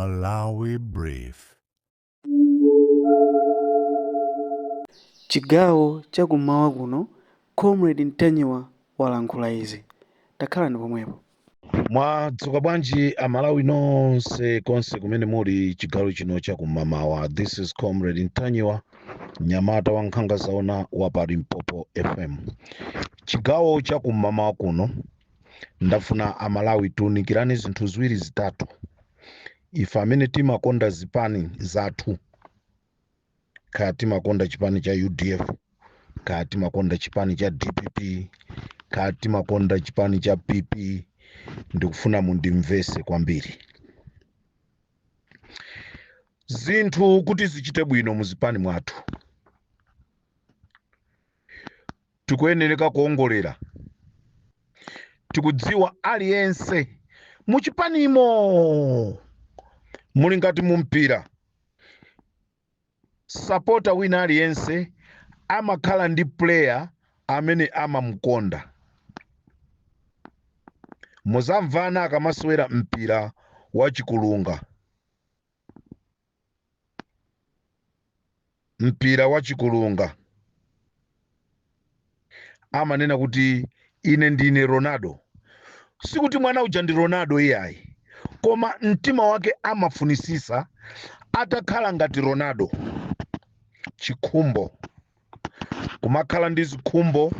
Malawi Brief. Chigawo cha kummawa kuno, Comrade Ntanyiwa walankhula izi. Takhalani pomwepo. Mwadzuka bwanji Amalawi nonse konse kumene muli chigawo chino chakumamawa? This is Comrade Ntanyiwa, mnyamata wa nkhanga zaona wa pa Limpopo FM. Chigawo chakumamawa kuno ndafuna Amalawi tiunikirane zinthu ziwiri zitatu. Ife amene timakonda zipani zathu, kaya timakonda chipani cha UDF, kaya timakonda chipani cha DPP, kaya timakonda chipani cha PP, ndikufuna mundimvese kwambiri. Zinthu kuti zichite bwino muzipani mwathu, tikuyenereka kuongolera. Tikudziwa aliyense muchipanimo muli ngati mumpira, supporter wina aliyense amakhala ndi player amene amamukonda. Muzamvana akamasewera mpira wa chikulunga, mpira wa chikulunga amanena kuti ine ndine Ronaldo. Sikuti mwana uja ndi Ronaldo iyayi, koma mtima wake amafunisisa atakhala ngati Ronaldo. Chikhumbo, kumakhala ndi zikhumbo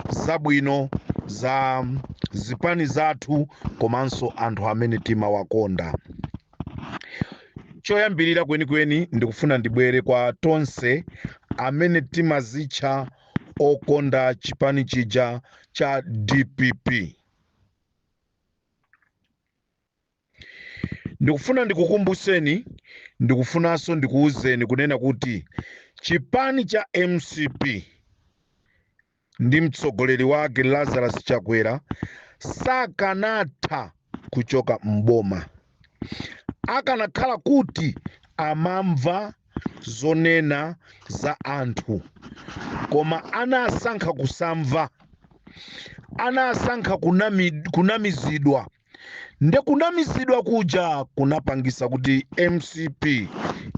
zabwino za zipani zathu komanso anthu amene timawakonda. Choyambirira kwenikweni ndikufuna ndibwere kwa tonse amene timazitcha okonda chipani chija cha DPP. Ndikufuna ndikukumbuseni, ndikufunanso ndikuwuzeni kunena kuti chipani cha MCP ndi mtsogoleri wake Lazarus Chakwera sakanatha kuchoka mboma akanakhala kuti amamva zonena za anthu, koma anasankha kusamva, anasankha kunamizidwa. Nde kunamizidwa kuja kunapangisa kuti MCP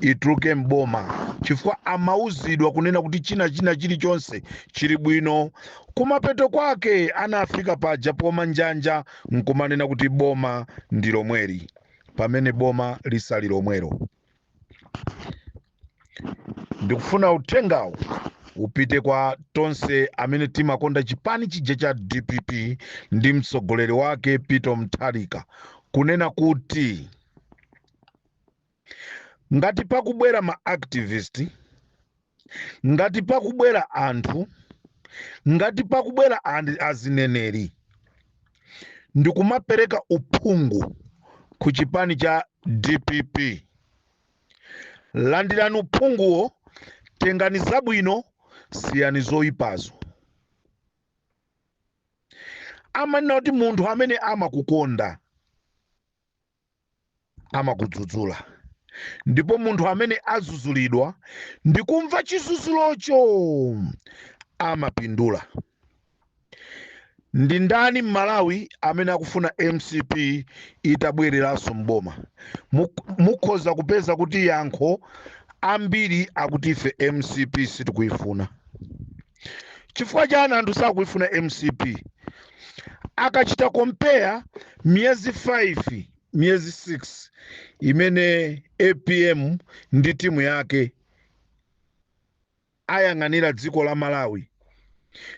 ituluke mboma, chifukwa amauzidwa kunena kuti china china chilichonse chili bwino. Kumapeto kwake anafika paja poma njanja nkumanena kuti boma ndi lomweli, pamene boma lisali lomwelo. Ndikufuna uthengawo upite kwa tonse amene timakonda chipani chija cha DPP ndi mtsogoleri wake Peter Mutharika, kunena kuti ngati pakubwera ma activist, ngati pakubwera anthu, ngati pakubwera azineneri ndikumapereka uphungu ku chipani cha DPP, landirani uphunguwo, tengani zabwino, siyani zoyipazo. Amanena kuti munthu amene amakukonda amakudzudzula, ndipo munthu amene azuzulidwa ndikumva chizuzulucho amapindula. Ndi ndani Mmalawi amene akufuna MCP itabwereranso mboma? Mukhoza kupeza kuti yankho ambiri akuti ife MCP sitikuyifuna. Chifukwa chani anthu sakuyifuna MCP? Akachita compare miyezi 5, miyezi 6 imene APM ndi timu yake ayang'anira dziko la Malawi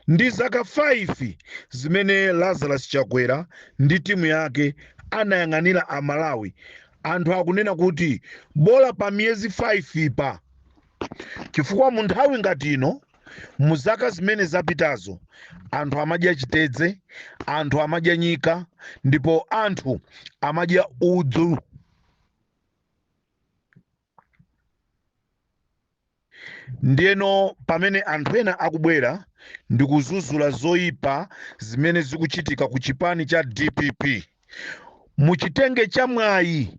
ndi zaka 5 zimene Lazarus Chakwera ndi timu yake anayang'anira a Malawi, anthu akunena kuti bola pa miyezi 5 pa, chifukwa mu nthawi ngati ino mu zaka zimene zapitazo anthu amadya chitedze, anthu amadya nyika, ndipo anthu amadya udzu. Ndiyeno pamene anthu ena akubwera ndikuzuzula zoyipa zimene zikuchitika ku chipani cha DPP, muchitenge cha mwayi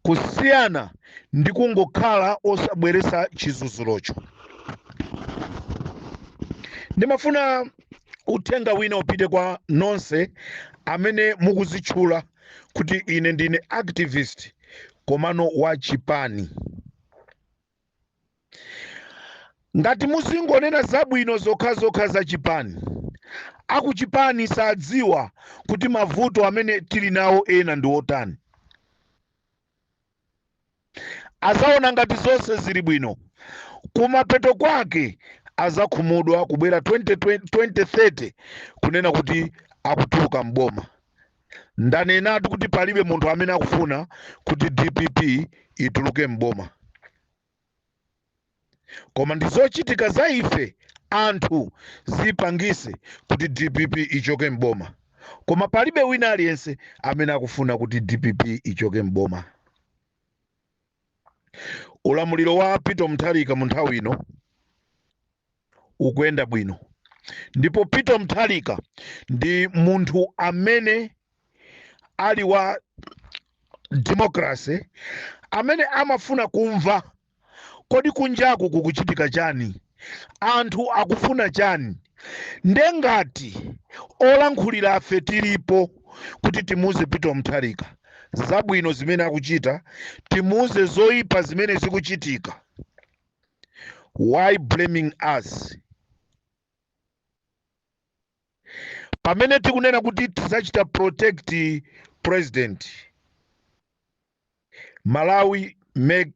kusiyana ndi kungokhala osabweresa chizuzulocho. Ndimafuna uthenga wina upite kwa nonse amene mukuzitchula kuti ine ndine activist komano wa chipani. Ngati muzingonena zabwino zokhazokha za chipani, akuchipani sadziwa kuti mavuto amene tili nawo ena ndi otani. Azaona ngati zonse zili bwino, kumapeto kwake azakhumudwa kubwera 2030 kunena kuti akutuluka mboma. Ndanenatu kuti palibe munthu amene akufuna kuti DPP ituluke mboma, koma ndi zochitika za ife anthu zipangise kuti DPP ichoke mboma. Koma palibe wina aliyense amene akufuna kuti DPP ichoke mboma. Ulamuliro wa Peter Mutharika mu nthawi ino ukuyenda bwino, ndipo Peter Mutharika ndi munthu amene ali wa democracy, amene amafuna kumva kodi kunjaku kukuchitika chani, anthu akufuna chani. Ndengati olankhulira afe tilipo kuti timuze Peter Mutharika zabwino zimene akuchita, timuze zoyipa zimene zikuchitika. Why blaming us pamene tikunena kuti tizachita protect president? Malawi make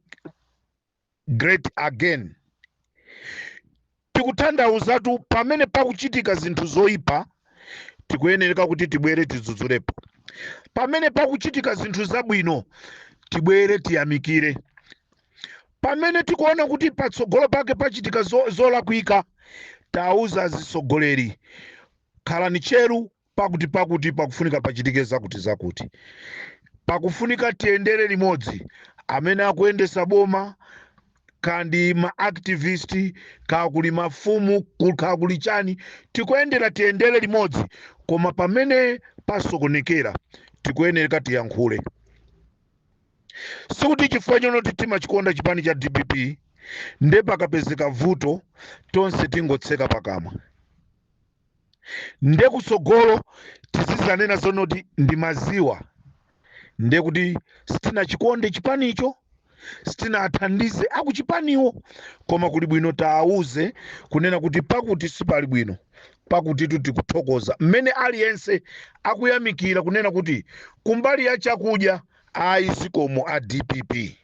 great again. Tikutanthauzatu pamene pakuchitika zinthu zoyipa tikuyenereka kuti tibwere tidzudzulepo, pamene pakuchitika zinthu zabwino tibwere tiyamikire, pamene tikuona kuti patsogolo pake pachitika zolakwika tauza atsogoleri khalani cheru, pakuti pakuti pakufunika pachitike zakuti zakuti, pakufunika tiyendere limodzi. Amene akuyendesa boma kandi ma activist, kakuli mafumu, kakuli chani, tikuyendera tiyendere limodzi. Koma pamene pasokonekera tikuyenereka tiyankhule. Sikuti chifukwa chonoti timachikonda chipani cha DPP nde pakapezeka vuto tonse tingotseka pakamwa, nde kutsogolo tizizanena zonoti ndi maziwa, nde kuti sitinachikonde chipanicho, sitinathandize akuchipaniwo. Koma kuli bwino taawuze kunena kuti pakuti sipali bwino, pakuti tikuthokoza mmene aliyense akuyamikira kunena kuti kumbali ya chakudya ayi zikomo a DPP.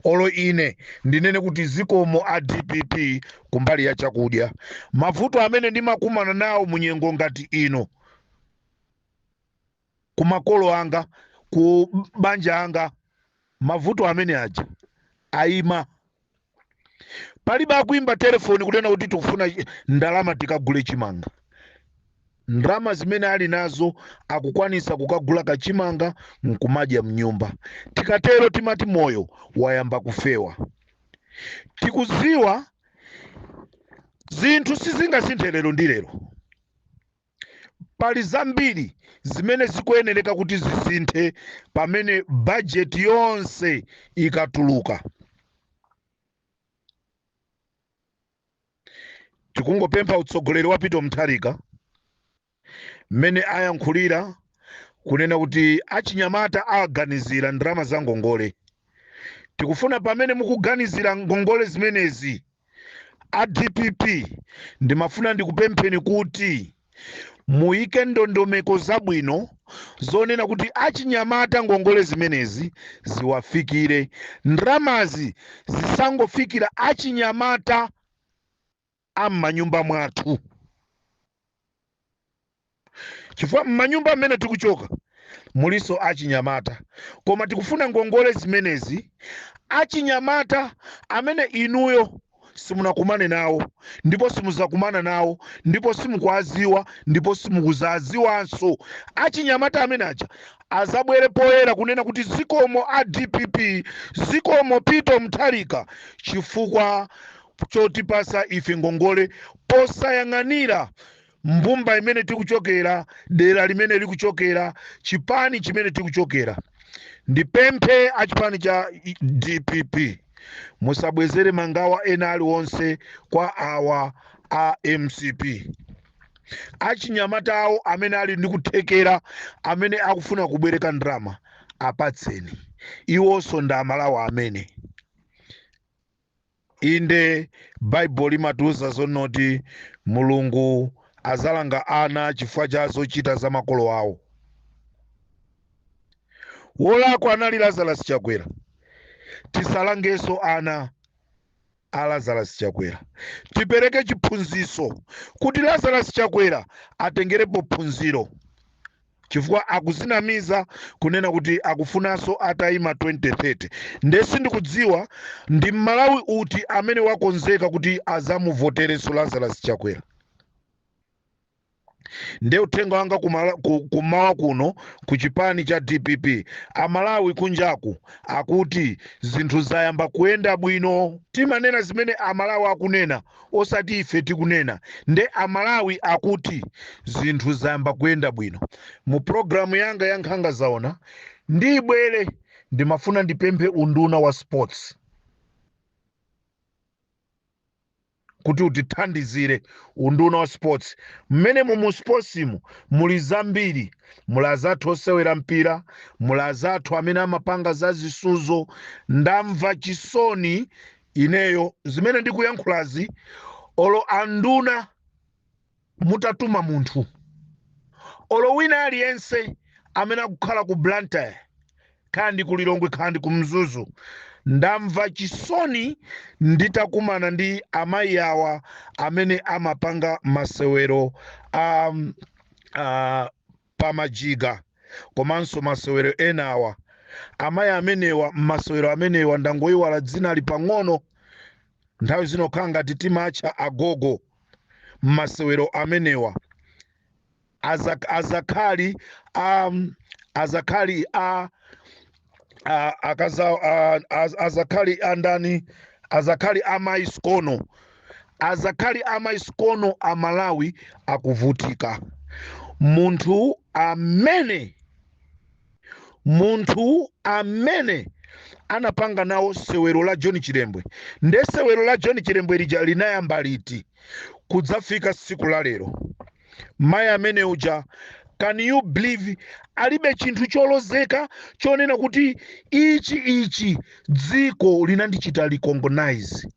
Olo ine ndinene kuti zikomo a DPP kumbali ya chakudya. Mavuto amene ndimakumana nawo munyengo ngati ino kumakolo anga, ku banja anga, mavuto amene aja ayima. Palibe akuimba telefoni kunena kuti tikufuna ndalama tikagule chimanga. Ndalama zimene ali nazo akukwanisa kukagula kachimanga nkumadya mnyumba. Tikatero timati moyo wayamba kufewa. Tikuziwa zinthu sizingasinthe lero ndi lero, pali zambiri zimene zikuyenereka kuti zisinthe pamene bajeti yonse ikatuluka. Tikungopempha utsogoleri wa Peter Mutharika mmene ayankhulira kunena kuti achinyamata aganizira ndalama za ngongole. Tikufuna pamene mukuganizira ngongole zimenezi a DPP, ndimafuna ndikupempheni kuti muyike ndondomeko zabwino zonena kuti achinyamata ngongole zimenezi ziwafikire, ndalamazi zisangofikira achinyamata am'manyumba mwathu, chifukwa m'manyumba amene tikuchoka muliso achinyamata. Koma tikufuna ngongole zimenezi achinyamata amene inuyo simunakumane nawo, ndipo simuzakumana nawo, ndipo simukuwaziwa, ndipo simukuzaziwanso. Achinyamata amene aja azabwere poyera kunena kuti zikomo a DPP, zikomo Peter Mutharika chifukwa chotipasa ife ngongole posayang'anira mbumba imene tikuchokera, dera limene likuchokera, chipani chimene tikuchokera. Ndipemphe achipani cha DPP musabwezere mangawa ena aliwonse kwa awa a MCP. Achinyamata awo amene ali ndi kuthekera, amene akufuna kubwereka ndalama, apatseni. Iwonso ndi Amalawi amene. Inde, Baibulo limatiuza zonoti Mulungu azalanga ana chifukwa cha zochita za makolo awo. Wolakwa anali Lazarus Chakwera. Tisalangenso ana a Lazarus Chakwera. Tipereke chiphunzitso kuti Lazarus Chakwera atengerepo phunziro, chifukwa akuzinamiza kunena kuti akufunanso atayima 2030. Nde sindikudziwa ndi Mmalawi uti amene wakonzeka kuti azamuvoterenso Lazarus Chakwera. Nde uthenga wanga kumawa kuno ku chipani cha DPP, Amalawi kunjaku akuti zinthu zayamba kuyenda bwino. Timanena zimene Amalawi akunena, osati ife tikunena. Nde Amalawi akuti zinthu zayamba kuyenda bwino. Mu programu yanga ya Nkhanga Zaona ndibwere, ndimafuna ndipemphe unduna wa sports kuti utithandizire. Unduna wa sports, mmene mu sportsimu muli zambiri, muli azathu osewera mpira, muli azathu amene amapanga za zisuzo. Ndamva chisoni ineyo zimene ndikuyankhulazi. Olo anduna mutatuma munthu, olo wina aliyense amene akukhala ku Blantyre, kandi ku Lilongwe, kandi ku Mzuzu, ndamva chisoni nditakumana ndi amayi awa amene amapanga masewero a pamajiga komanso masewero enawa. Amayi amenewa, masewero amenewa, ndangoyiwala dzina lipang'ono, nthawi zino khala ngati timatcha agogo. Masewero amenewa azakhali azakhali a akaza azakhali andani, azakhali amayi Sikono, azakhali amayi Sikono. Amalawi akuvutika. Munthu amene anapanga nawo sewero la John Chilembwe, nde sewero la John Chilembwe lija linayamba liti kudzafika tsiku la lero? Mayi amene uja, can you believe, alibe chinthu cholozeka chonena kuti ichi ichi dziko linandichita recognize.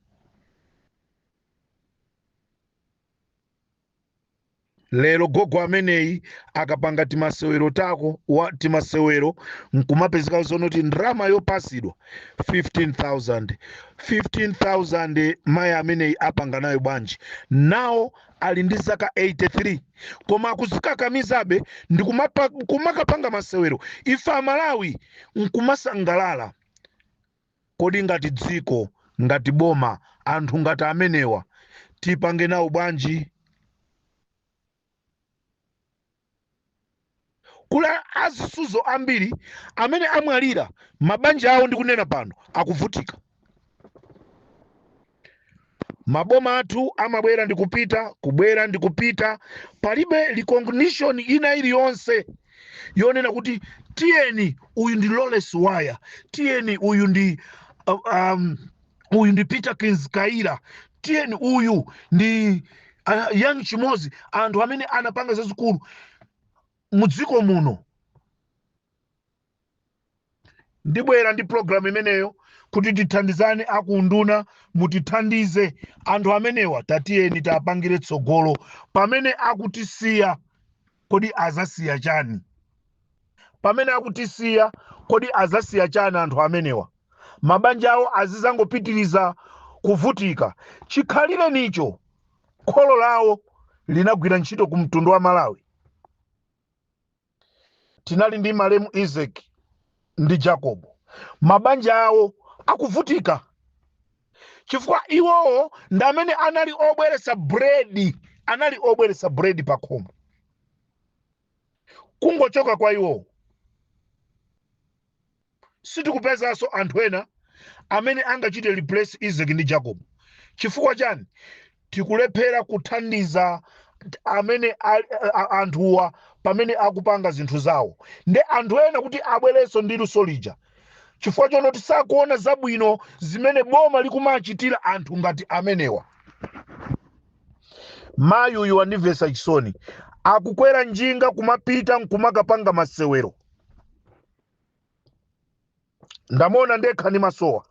Lero gogo ameneyi akapanga timasewero tako wa timasewero, nkumapezeka zonoti ndrama yopasidwa 15,000, 15,000. Mayi ameneyi apanga nayo bwanji? Nawo ali ndi zaka 83, koma akuzikakamizabe ndi kumakapanga masewero, ife Amalawi nkumasangalala. Kodi ngati dziko, ngati boma, anthu ngati amenewa tipange nawo bwanji? Kula azisuzo ambiri amene amwalira, mabanja awo ndikunena pano akuvutika. Maboma athu amabwera ndi kupita, kubwera ndi kupita, palibe recognition ina iliyonse yonena kuti tiyeni uyu ndi Lawrence Waya, tiyeni uyu ndi Peter Kinskaira, tiyeni uyu ndi Young Chimozi, anthu amene anapanga zazikulu mudziko muno. Ndibwera ndi program imeneyo kuti tithandizane. Akunduna, mutithandize anthu amenewa, tatiyeni tapangire tsogolo. Pamene akutisiya, kodi azasiya chani? Pamene akutisiya, kodi azasiya chani anthu amenewa? Mabanja awo azizangopitiriza kuvutika chikhalire nicho kholo lawo linagwira ntchito ku mtundu wa Malawi. Tinali ndi malemu Isaac ndi Jacob, mabanja awo akuvutika chifukwa iwowo ndi amene anali obweretsa bredi, anali obweretsa bredi pa khomo. Kungochoka kwa iwowo, sitikupezanso anthu ena amene angachite replace Isaac ndi Jacob. Chifukwa chani? Tikulephera kuthandiza amene anthuwa pamene akupanga zinthu zawo, ndi anthu ena kuti abwerenso ndi luso lija, chifukwa chonoti sakuona zabwino zimene boma likumachitira anthu ngati amenewa. Mayi uyu wandimvetsa chisoni, akukwera njinga kumapita nkumakapanga masewero. Ndamuona ndekha ndi masowa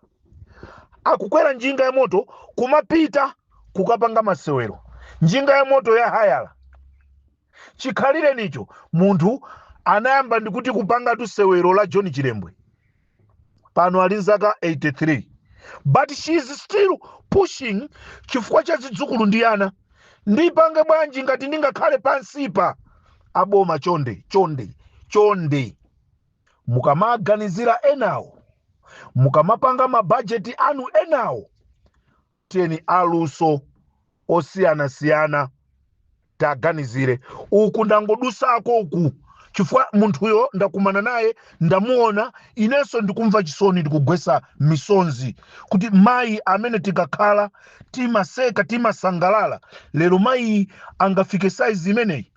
akukwera njinga ya moto kumapita kukapanga masewero, njinga ya moto ya hayala. Chikhalire nicho munthu anayamba ndikuti kupanga tusewero la John Chilembwe, pano ali nzaka 83, but she is still pushing chifukwa cha zidzukulu ndi ana. Ndipange bwanji ngati ndingakhale pansipa? Aboma, chonde chonde chonde, mukamaganizira enawo, mukamapanga mabajeti anu enawo, tiyeni aluso osiyanasiyana taganizire. Uku ndangodusako uku chifukwa munthuyo ndakumana naye, ndamuona, inenso ndikumva chisoni, ndikugwesa misonzi kuti mayi amene tikakhala timaseka timasangalala, lero mayi angafike saizi imeneyi.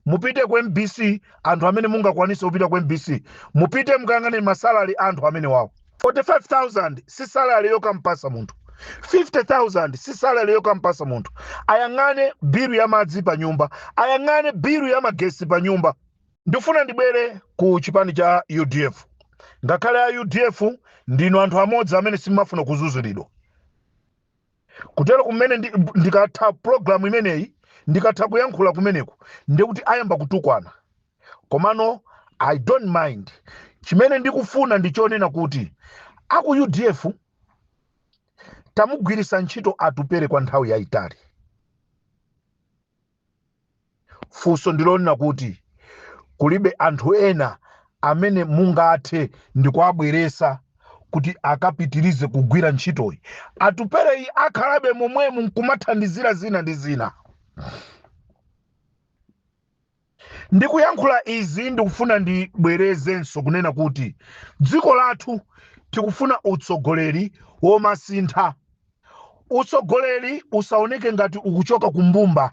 Mupite ku MBC, anthu amene mungakwanise kupita ku MBC, mupite mukayang'ane masalary anthu amene wawo. 45,000 si salary yokampasa munthu, 50,000 si salary yokampasa munthu. Ayang'ane bilu ya madzi pa nyumba, ayang'ane bilu ya magesi pa nyumba. Ndifuna ndibwere ku chipani cha UDF. Ngakhale a UDF ndinu anthu amodzi amene simumafuna kuzuzulidwa. Kutero kumene ndikatha program imeneyi, ndikatha kuyankhula kumeneku, ndikuti ayamba kutukwana, komano I don't mind. Chimene ndikufuna ndichonena kuti aku UDF tamugwirisa ntchito Atupere kwa nthawi yayitali. Funso ndilonena kuti kulibe anthu ena amene mungathe ndikuabweresa kuti akapitirize kugwira ntchitoyi? Atupereyi akhalabe momwemu nkumathandizira zina ndi zina. Ndikuyankhula izi, ndikufuna ndibwerezenso kunena kuti dziko lathu tikufuna utsogoleri womasintha. Utsogoleri usaoneke ngati ukuchoka kumbumba,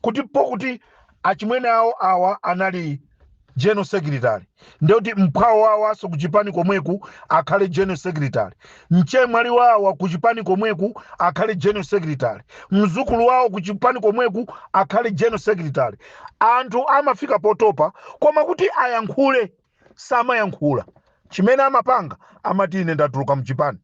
kuti pokuti achimwene awo awa anali general secretary, ndekuti mphwawo wawanso kuchipani komweku akhale general secretary, mchemwali wawa kuchipani komweku akhale general secretary, mzukulu wawo kuchipani komweku akhale general secretary. Anthu amafika potopa, koma kuti ayankhule samayankhula. Chimene amapanga, amati ine ndatuluka mchipani,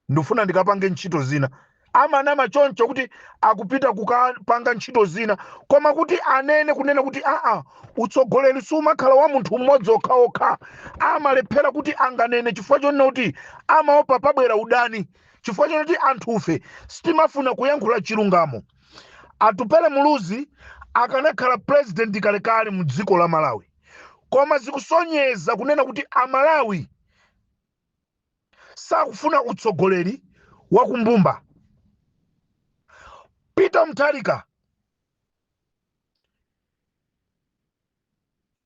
ndifuna ndikapange ntchito zina. Amanama choncho kuti akupita kukapanga ntchito zina, koma kuti anene kunena kuti aa, utsogoleri sumakhala wa munthu mmodzi okhaokha, amalephera kuti anganene chifukwa chonena kuti amaopa pabwera udani, chifukwa chonena kuti anthufe sitimafuna kuyankhula chilungamo. Atupele Muluzi akanakhala president kalekale mu dziko la Malawi, koma zikusonyeza kunena kuti Amalawi sakufuna utsogoleri wakumbumba. Peter Mutharika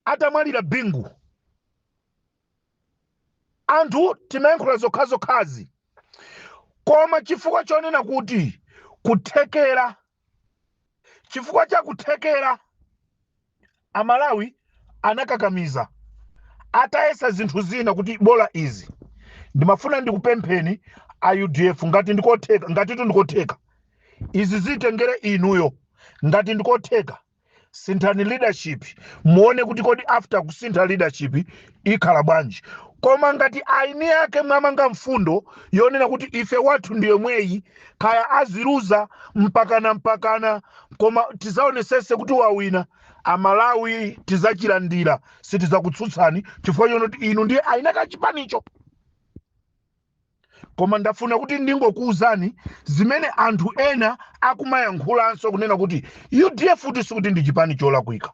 atamwalira Bingu, anthu timayankhula zokhazokhazi, koma chifukwa chonena kuti kuthekera, chifukwa cha kuthekera, Amalawi anakakamiza atayesa zinthu zina kuti bola izi. Ndimafuna ndikupempheni a UDF, ngati ndikotheka, ngatitu ndikotheka, izi zitengere inuyo, ngati ndikotheka, sinthani leadership, muone kuti kodi after kusintha leadership ikhala bwanji. Koma ngati aini ake mwamanga mfundo yonena kuti ife wathu ndi yomweyi, kaya aziluza mpakana mpakana, koma tizaonesese kuti wawina, Amalawi tizachilandira, sitizakutsutsani chifukwa chonoti inu ndiye aini kachipanicho. Koma ndafuna kuti ndingokuwuzani zimene anthu ena akumayankhulanso kunena kuti UDF kuti sikuti ndi chipani cholakwika,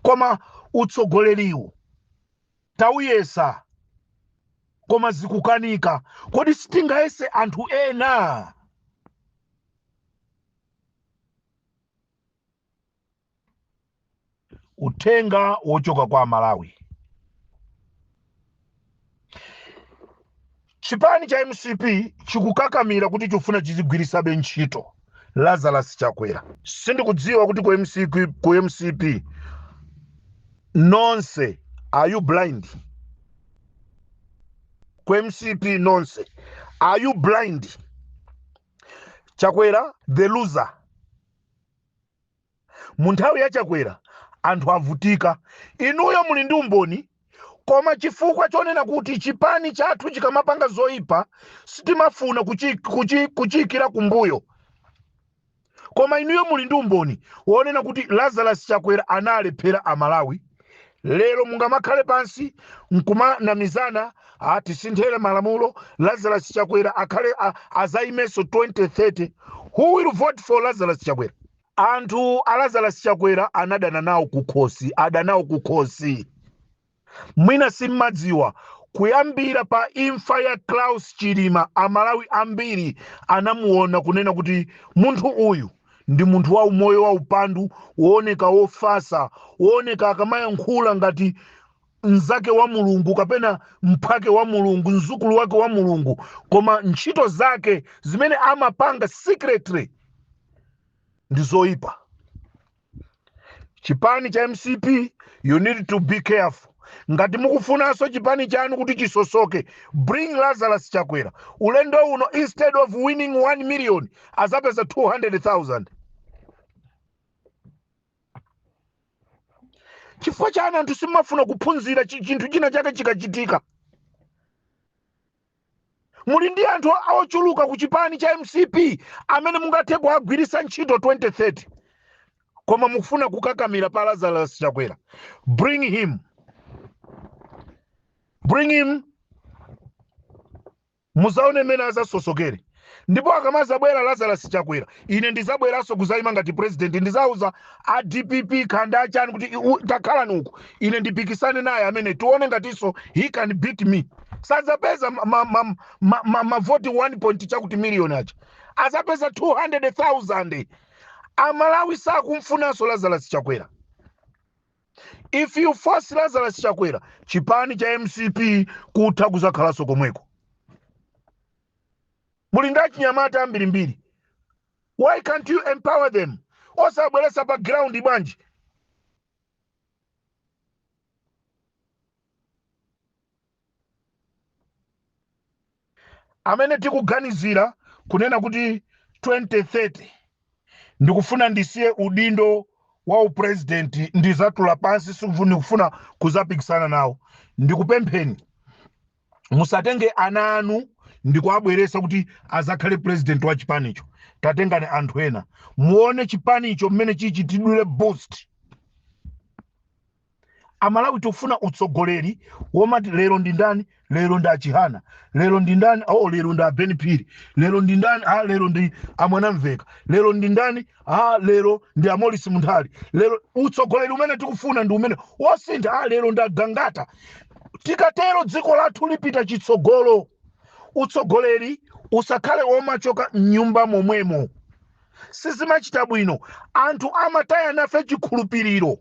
koma utsogoleriwu tauyesa koma zikukanika. Kodi sitingayese anthu ena? Uthenga wochoka kwa Malawi: chipani cha MCP chikukakamira kuti chifuna chizigwirisabe ntchito Lazarus Chakwera. Sindikudziwa kuti ku MCP nonse, are you blind? Ku MCP nonse, are you blind? Chakwera the loser. Mu nthawi ya Chakwera anthu avutika. Inuyo muli ndi umboni. Koma chifukwa chonena kuti chipani chathu chikamapanga zoyipa sitimafuna kuchiyikira kumbuyo. Koma inuyo muli ndi umboni wonena kuti Lazarus Chakwera analephera Amalawi. Lero mungamakhale pansi nkumanamizana, tisinthire malamulo, Lazarus Chakwera akhale azayimenso 2030. Who will vote for Lazarus Chakwera? Anthu a Lazarus Chakwera anadana nawo kukhosi, adanawo kukhosi. Mwina simmadziwa, kuyambira pa imfa ya Klaus Chilima, Amalawi ambiri anamuona kunena kuti munthu uyu ndi munthu wa umoyo wa upandu, wooneka wofasa, wooneka akamayankhula ngati mnzake wa Mulungu kapena mphwake wa Mulungu, mzukulu wake wa Mulungu, koma ntchito zake zimene amapanga secretly ndi zoyipa. Chipani cha MCP, you need to be careful. Ngati mukufunanso chipani chanu kuti chisosoke, bring Lazarus Chakwera. Ulendo uno, instead of winning 1 million, azapeza 200,000. Chifukwa chani anthu simafuna kuphunzira chinthu china chake chikachitika? Muli ndi anthu ochuluka ku chipani cha MCP amene mungathe kuagwiritsa ntchito 2030, koma mukufuna kukakamira pa Lazarus Chakwera. Bring him, bring him, muzaone mmene azasosokere. Ndipo akamazabwera Lazarus Chakwera, ine ndizabweranso kuzayima ngati president. Ndizauza a DPP khanda achani kuti takhalani uku, ine ndipikisane naye amene, tione ngatinso he can beat me. Sadzapeza mavoti 1 point chakuti million aja, azapeza 200,000. Amalawi sakumfunanso Lazarus Chakwera. If you force Lazarus Chakwera, chipani cha MCP kutha kuzakhalanso komweko. Muli ndi achinyamata ambirimbiri, why can't you empower them? Osabweresa pa ground bwanji? Amene tikuganizira kunena kuti 2030 ndikufuna ndisiye udindo wa upresident, ndizatula pansi, ndikufuna kuzapikisana nawo, ndikupempheni musatenge ana anu ndikuabweresa kuti azakhale president wa chipanicho. Tatengani anthu ena, muone chipanicho mmene chichitidwire boost. Amalawi tikufuna utsogoleri womati lero ndi ndani, lero ndi Achihana, lero ndi ndani, oh, lero ndi Aben Phiri, lero ndi ndani, ah, lero ndi Amwanamveka, lero ndi ndani, ah, lero ndi Amolisi Munthali. Lero utsogoleri umene tikufuna ndi umene wosintha, ah, lero ndi Agangata. Tikatero dziko lathu lipita chitsogolo. Utsogoleri usakhale womachoka mnyumba momwemo, sizimachita bwino. Anthu amataya nafe chikhulupiriro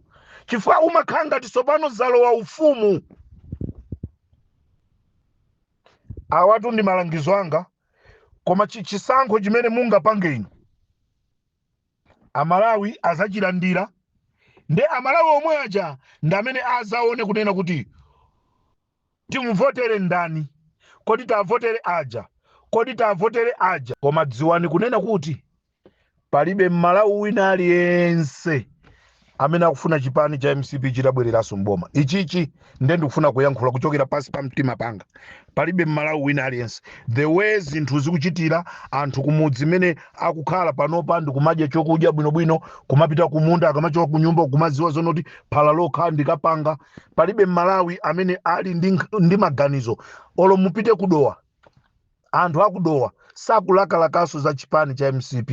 chifukwa umakhala ngati tsopano zalowa ufumu. Awatu ndi malangizo anga, koma chisankho chimene mungapange inu, Amalawi azachilandira. Ndi Amalawi omwe aja ndi amene azaone kunena kuti timuvotere ndani, kodi tavotere aja, kodi tavotere aja. Koma dziwani kunena kuti palibe Mmalawi wina aliyense amene akufuna chipani cha MCP chitabwereranso mboma. Ichichi nde ndikufuna kuyankhula kuchokera pansi pa mtima panga. Palibe Mmalawi wina aliyense. The way zinthu zikuchitira, anthu kumudzi mmene akukhala panopa ndikumadya chokudya bwinobwino, kumapita kumunda, akamachoka kunyumba kumadziwa zonoti phala lokha ndikapanga. Palibe Mmalawi amene ali ndi maganizo. Olo mupite kudowa, anthu akudowa sakulakalakaso za chipani cha MCP.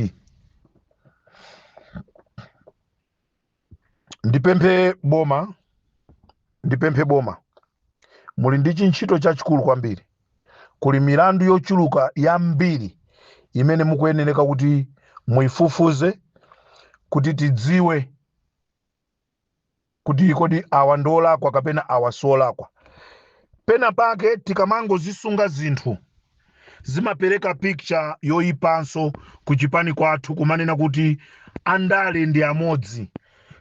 Ndipemphe boma, ndipemphe boma, muli ndi chintchito chachikulu kwambiri. Kuli milandu yochuluka yambiri imene mukuyenereka kuti muifufuze kuti tidziwe kuti kodi awa ndi olakwa kapena awa si olakwa. Pena pake tikamangozisunga zinthu zimapereka picture yoyipanso kuchipani kwathu, kumanena kuti andale ndi amodzi.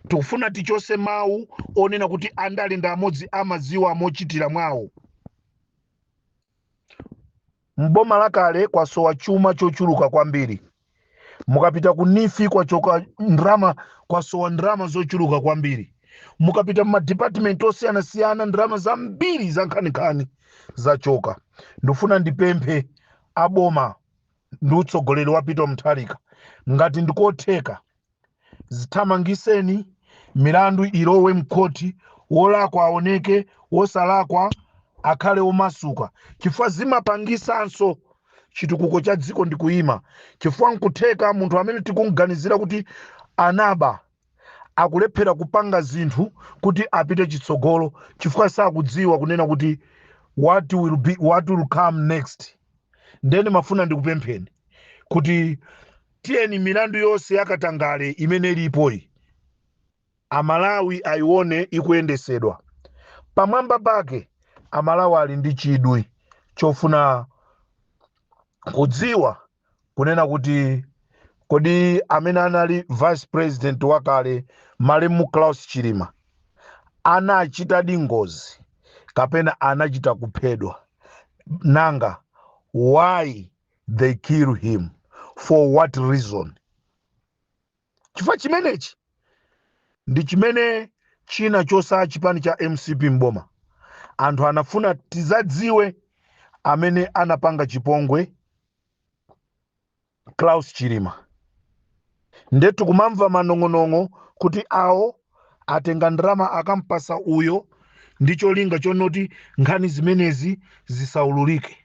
Tikufuna tichose mawu onena kuti andale ndi amodzi, amadziwa mochitira mwawo. Mboma lakale kwasowa chuma chochuluka kwambiri. Mukapita ku NEEF kwachoka ndrama, kwasowa ndrama zochuluka kwambiri. Mukapita mumadipatimenti osiyanasiyana, ndalama zambiri za nkhaninkhani zachoka. Ndifuna ndipemphe aboma ndi utsogoleri wa Peter Mutharika, ngati ndikotheka, zithamangiseni milandu ilowe mkhoti, wolakwa aoneke, wosalakwa akhale omasuka, chifukwa zimapangisanso chitukuko cha dziko ndi kuyima. Chifukwa nkutheka munthu amene tikumganizira kuti anaba akulephera kupanga zinthu kuti apite chitsogolo, chifukwa sakudziwa kunena kuti what will be, what will come next. Ndeni mafuna ndikupempheni kuti tiyeni milandu yonse yakatangale imene ilipoyi, Amalawi ayione ikuyendesedwa. Pamwamba pake Amalawi ali ndi chidwi chofuna kudziwa kunena kuti kodi amene anali vice president wakale, malemu Klaus Chilima, anachitadi ngozi kapena anachita kuphedwa? Nanga why they kill him, for what reason? Chifukwa chimenechi ndi chimene china chosa chipani cha MCP mboma. Anthu anafuna tizadziwe amene anapanga chipongwe Klaus Chilima. Ndetu kumamva manong'onong'o kuti awo atenga ndalama akampasa uyo ndi cholinga chonoti nkhani zimenezi zisaululike,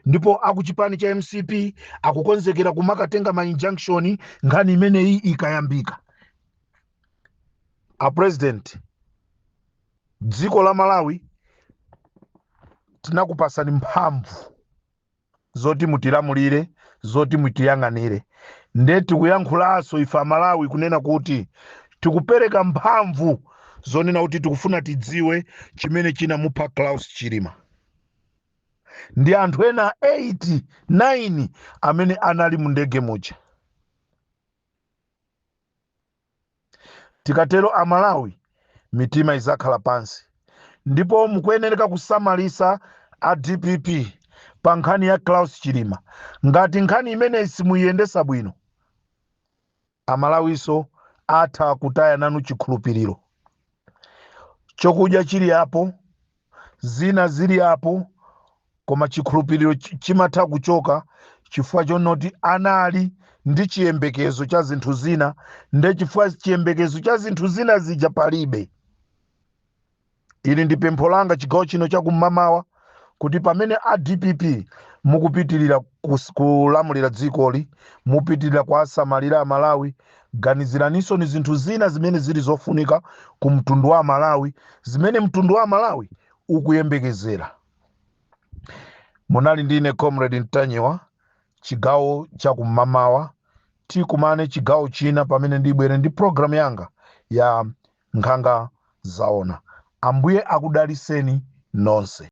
ndipo akuchipani cha MCP akukonzekera kumakatenga ma injunction nkhani imeneyi ikayambika. A president, dziko la Malawi tinakupasani mphamvu zoti mutilamulire, zoti mutiyang'anire. Nde tikuyankhulanso ife Amalawi kunena kuti tikupereka mphamvu zonena kuti tikufuna tidziwe chimene chinamupha Klaus Chilima ndi anthu ena 8 9 amene anali mu ndege muja. Tikatero Amalawi mitima izakhala pansi. Ndipo mukuyenereka kusamalisa a DPP pa nkhani ya Klaus Chilima. Ngati nkhani imeneyi simuyiyendesa bwino, Amalawiso atha kutaya nanu chikhulupiriro. Chokudya chili apo, zina zili apo, koma chikhulupiriro chimatha kuchoka chifukwa chonoti anali ndi chiyembekezo cha zinthu zina, nde chifukwa chiyembekezo cha zinthu zina zija palibe. Ili ndi pempho langa chigawo chino chakum'mamawa, kuti pamene a DPP mukupitirira kulamulira dzikoli, mupitirira kuwasamalira Amalawi, ganiziraninso ni zinthu zina zimene zili zofunika ku mtundu wa Malawi, zimene mtundu wa Malawi ukuyembekezera. Munali ndine Comrade Ntanyiwa, chigawo chakum'mamawa. Tikumane chigawo china pamene ndibwere ndi program yanga ya Nkhanga Zaona. Ambuye akudaliseni nonse.